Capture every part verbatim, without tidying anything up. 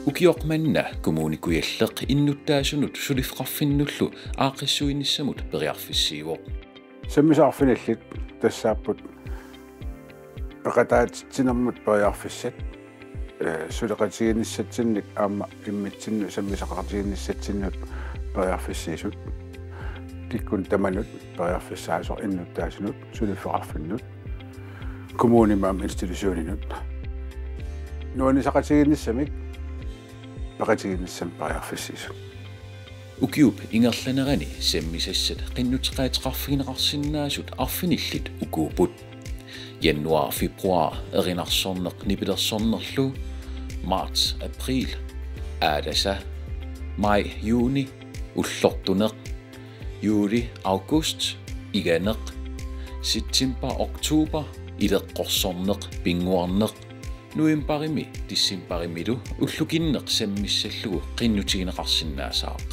Ukioq manna Kommune Kujalleq innuttaasunut suliffeqarfinnullu aaqqissuinissamut periarfissiivoq. Sammisat arfinillit tassaapput peqataatitsinermut periarfissat, ee, suleqatigiinnissatsinnik aamma immitsinnut sammisaqatigiinnissatsinnut periarfissiisut. Kikkunnut tamanut periarfissaasoq innuttaasunut suliffeqarfinnut, kommunimut aamma institutioninut. Nuannisaqatigiinnissamik peqatigiinnissamik periarfissiisut. Ukiup ingerlanerani sammisassat qinnuteqaateqarfigineqarsinnaasut arfinillit ukuupput. Januar, februar erinarsorneq nipilersornerlu, marts, april, aalasa, maj, juni, ullortuneq, juli, august, iganeq, september, oktober, ileqqorsorneq, pinnguarneq, novembarimi decembarimilu ullukinneq sammissallugu qinnutigineqarsinnaasaaq.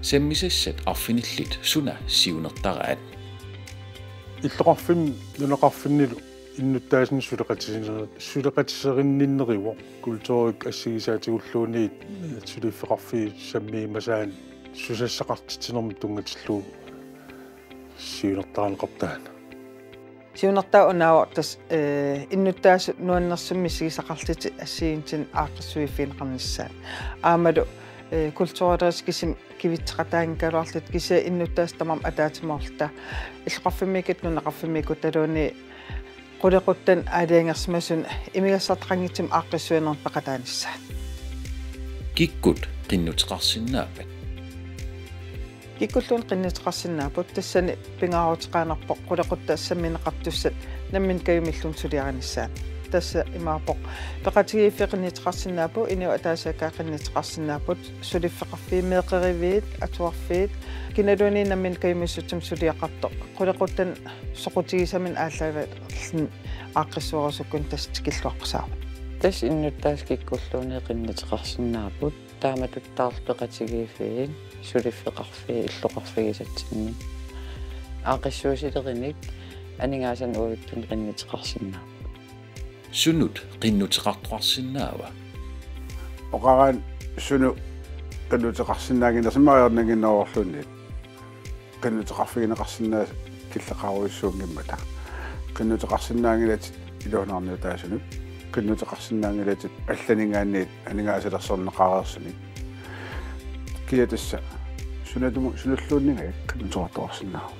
Sammisassat arfinillit suna siunertaraat? Illoqarfimmi nunaqarfinnilu innuttaasunik suleqatise-, suleqatiserinninneruvoq, kulturik assigisaatigulluunniit suliffeqarfiit sammiimasaannik susassaqartitsinermut tunngatillugu siunertarineqarpoq taanna. Siunertaq unaavoq tassa, ee, innuttaasut nuannersumik misigisaqarlutik assigiinngitsunik aaqqissuiffigineqarnissaat. Aammalu, ee, kulturilerisut kisimik kivitseqataanngikkaluarlutik, kisianni innuttaasut tamarmik ataatsimoorluta illoqarfimmiikkutta, nunaqarfimmiikkuttaluunniit qulequttanik aalajangersimasunut imigassartaqanngitsumik aaqqissuinermut peqataanissaat. Kikkut qinnuteqarsinnaappat? Kikkulluunniit qinnuteqarsinnaapput, tassani pingaaruteqarnerpaaq qulequttat sammineqartussat nammineq kajumilluunniit suliarinissaat. Tassa imaappoq peqatigiiffiit qinnuteqarsinnaapput, inuit ataasiakkaat qinnuteqarsinnaapput, suliffeqarfiit, meeqqeriviit, atuarfiit, kinaluunniit nammineq kajumissutsiminnik suliaqartoq qulequttanik soqutigisaminnik aallaavigalugit aaqqissuerusukkunik tassa tikilluaqqusaavoq. Tassa innuttaasut kikkulluunniit qinnuteqarsinnaapput, taamatuttaarlu peqatigiiffiit, suliffeqarfiit illoqarfigisatsinnik, aaqqissuussilerunik aningaasanik uagutsinnut qinnuteqarsinnaapput. Sunut qinnuteqartoqarsinnaava? Oqaraanni sunut qinnuteqarsinnaannginnera, immaqa ajornannginnerulluunniit qinnuteqarfigineqarsinnaasut killeqarujussuunngimmata. Qinnuteqarsinnaanngilatit iluanaarniutaasunut, qinnuteqarsinnaanngilatit allaninngaanniit aningaasalersorneqareersunik. Kia tassa sunatumu-, sunulluunniit qinnuteqartoqarsinnaavoq.